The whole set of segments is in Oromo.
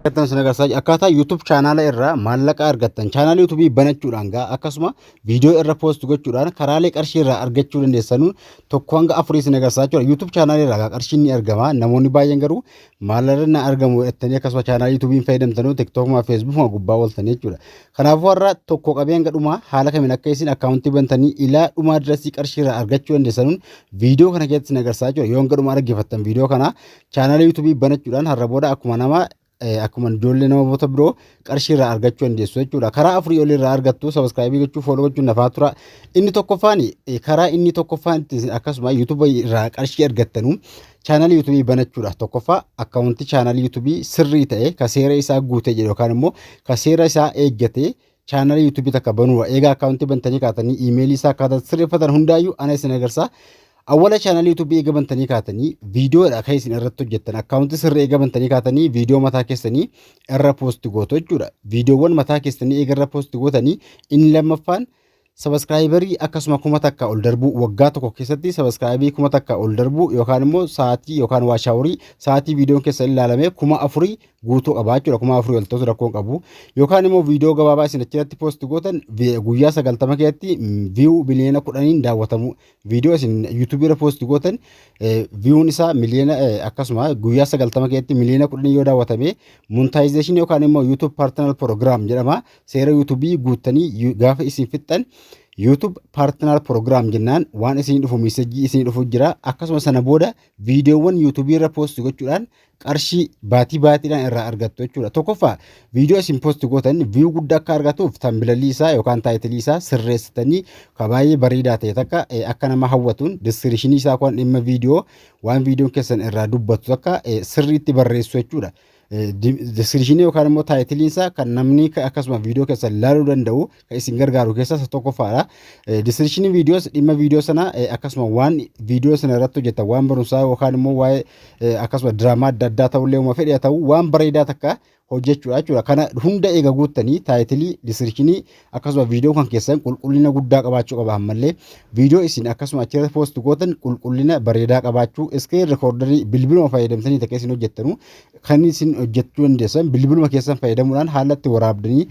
Argattan sana agarsiisaa akkaataa YouTube chaanaala irraa maallaqa argattan chaanaala YouTube banachuudhaan gaa akkasuma viidiyoo irra post gochuudhaan karaalee qarshii irraa argachuu dandeessanuun 1 hanga 4 isin agarsiisaa jechuudha. YouTube chaanaala irraa gaa qarshiin ni argama. Namoonni baay'een garuu maallaqa na argamu jettanii akkasuma chaanaala YouTube hin fayyadamtanuu TikTokuma, Facebookuma gubbaa ooltanii jechuudha. Kanaafuu har'a tokko qabee hanga dhumaa haala kamiin akka isin akkaawuntii bantanii ilaa dhumaa dirasii qarshii irraa argachuu dandeessanuun viidiyoo kana keessatti isin agarsiisaa jechuudha. Yoo hanga dhumaa dhaggeeffattan viidiyoo kana chaanaala YouTube banachuudhaan har'a booda akkuma nama akkuma ijoollee namoota biroo qarshii irraa argachuu dandeessu jechuudha. Karaa afurii olii irraa argattu subscribe gochuu, follow gochuun nafaa tura. Inni tokkoffaan, karaa inni tokkoffaan akkasuma YouTube irraa qarshii argattanu chaanaalii YouTube banachuudha. Tokkoffaa akkaawuntii chaanaalii YouTube sirrii ta'e, ka seera isaa guute jedhu yookaan immoo ka seera isaa eeggate chaanaalii YouTube takka banuudha. Egaa akkaawuntii bantanii kaatanii iimeelii isaa akkaataa sirreeffatan hundaayyuu ana isin agarsiisa. Awwala chaanaalii YouTube eega bantanii kaatanii viidiyoodha kan isin irratti hojjettan. Akkaawuntii sirrii eega bantanii kaatanii viidiyoo mataa keessanii irra post gootu jechuudha. Viidiyoowwan mataa keessanii eega irra post gootanii, inni lammaffaan subscriberii akkasuma 1000 ol darbuu, waggaa tokko keessatti subscriberii 1000 ol darbuu yookaan immoo sa'aatii yookaan watch hourii sa'aatii viidiyoon keessa ilaalame 4000 guutuu qaba jechuudha. 4000 ol ta'us rakkoon qabu. Yookaan immoo viidiyoo gabaabaa isin achirratti post gootan guyyaa 90 keessatti view 10 miliyoona daawwatamu. Viidiyoo isin YouTube irra post gootan viewun isaa miliyoona akkasuma guyyaa 90 keessatti 10 miliyoona yoo daawwatame, monetization yookaan immoo YouTube Partner Program jedhama. Seera YouTube guuttanii gaafa isin fixxan, YouTube Partner Program jennaan waan isin dhufu, messageii isin dhufu jira. Akkasuma sana booda viidiyoowwan YouTube irra post gochuudhaan qarshii baatii baatiidhaan irraa argattu jechuudha. Tokkoffaa, viidiyoo isin post gootan view guddaa akka argatuuf thumbnailii isaa yookaan titleii isaa sirreessitanii ka baay'ee bareedaa ta'e takka akka nama hawwatuun, descriptionii isaa kan dhimma viidiyoo, waan viidiyoon keessan irraa dubbatu takka sirriitti barreessu jechuudha. Descriptionii yookaan immoo titleiin isaa kan namni akkasuma viidiyoo keessan ilaaluu danda'u kan isin gargaaru keessaa isa tokkoffaadha. Descriptionii viidiyoos dhimma viidiyoo sana akkasuma waan viidiyoo sana irratti hojjetan, waan barumsaa yookaan immoo waa'ee akkasuma diraamaa adda addaa ta'ullee, uuma fedhe ta'u, waan bareedaa takka hojjechuudha jechuudha. Kana hunda eega guuttanii, titleii, descriptionii akkasuma viidiyoo kan keessan qulqullina guddaa qabaachuu qaba. Ammallee viidiyoo isin akkasuma achirratti post gootan qulqullina bareedaa qabaachuu, screen recorderii bilbiluma fayyadamtanii takka isin hojjettanu kan isin hojjechuu dandeessan bilbiluma keessan fayyadamuudhaan haala itti waraabdanii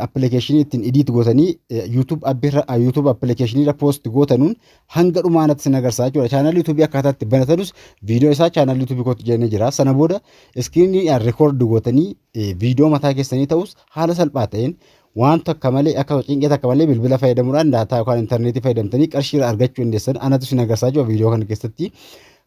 applicationii ittiin edit gootanii YouTube appirra, YouTube applicationii irra post gootanuun hanga dhumaanatti isin agarsiisa jechuudha. Chaanaalii YouTube akkaataa itti banatanus viidiyoo isaa chaanaalii YouTube kootti jennee jira. Sana booda screenii record gootanii viidiyoo mataa keessanii ta'us haala salphaa ta'een waan takka malee, akka cinqee takka malee bilbila fayyadamuudhaan, daataa yookaan intarneetii fayyadamtanii qarshii irraa argachuu dandeessan anatu isin agarsiisaa jira viidiyoo kana keessatti.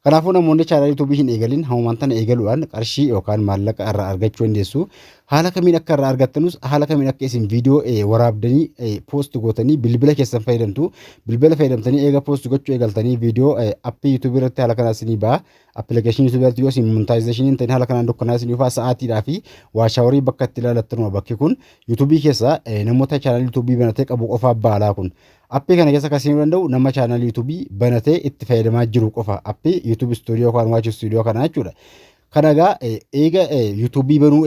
Kanaafuu namoonni chaanaalii YouTube hin eegalin hamumaan tana eegaluudhaan qarshii yookaan maallaqa irraa argachuu dandeessu. Haala kamiin akka irraa argattanus, haala kamiin akka isin viidiyoo waraabdanii post gootanii bilbila keessan fayyadamtu. Bilbila fayyadamtanii eega post gochuu eegaltanii viidiyoo appii YouTube irratti haala kanaan isinii ba'a. Applicationii YouTube irratti yoo isin monetizationii hin ta'in haala kanaan dukkanaa isinii dhufaa. Sa'aatiidhaa fi watch hourii bakka itti ilaalattanuma bakki kun YouTube keessa namoota chaanaalii YouTube banatee qabu qofaaf baalaa kun. Appii kana keessa kan seenuu danda'u nama chaanaalii YouTube banatee itti fayyadamaa jiru qofa. Appii YouTube Studio yookaan Watch Studio kana jechuudha. Kana egaa eega YouTube banuu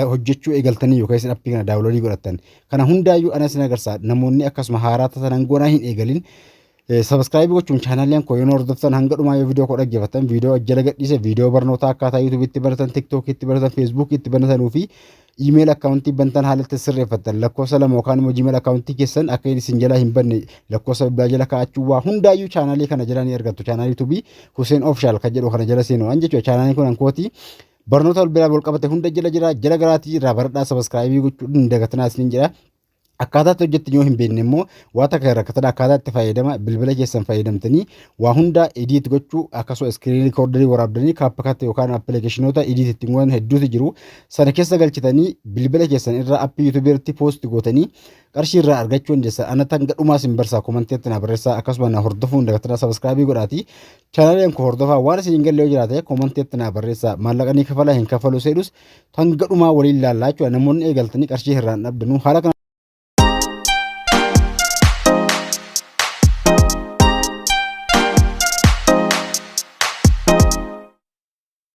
hojjechuu eegaltanii yookaan isin appii kana downloadii godhattan. Kana hundaayyuu ana isin agarsiisa. Namoonni akkasuma haaraa taatan goonaa hin eegalin. Subscribe gochuun chaanaaliin koo yoo hordoftan, hanga dhumaa yoo viidiyoo koo dhaggeeffattan, viidiyoo jala gadhiise, viidiyoo barnootaa akkaataa YouTubeitti baratan, TikTokitti baratan, Facebookitti banatanuu fi email accountii bantan haala itti sirreeffattan, lakkoofsa lama yookaan immoo Gmail accountii keessan akka isin jalaa hin banne lakkoofsa bilbilaa jala kaa'achuu, waa hundaayyuu chaanaalii kana jala ni argattu. Chaanaalii YouTubeii Hussein Official kan jedhu kana jala seenuu an jechuudha. Chaanaaliin kun ankooti barnoota bilbilaa wal qabate hunda jala jira. Jala garaatii irraa baradhaa, subscribe gochuu hin dagatinaa isiniin jedha. Akkaataa itti hojjettan yoo hin beekne immoo waa takka rakkatan, akkaataa itti fayyadama bilbila keessan fayyadamtanii waa hunda edit gochuu, akkasuma screen recorderii waraabdanii CapCut yookaan applicationoota edit ittiin godhan hedduutu jiru. Sana keessa galchitanii bilbila keessan irra appii YouTubeii irratti post gootanii qarshii irraa argachuu dandeessan. Ana hanga dhumaa isin barsaa, commentiitti na barreessaa, akkasuma na hordofuu hin dagatinaa, subscribe godhaati. Chaanaaliin koo hordofaa, waan isin hin galle yoo jiraate commentiitti na barreessaa. Maallaqa ni kafala hin kafalu seedhus hanga dhumaa waliin laallaa jechuudha. Namoonni eegaltanii qarshii irraan dhabdanuu haala kana.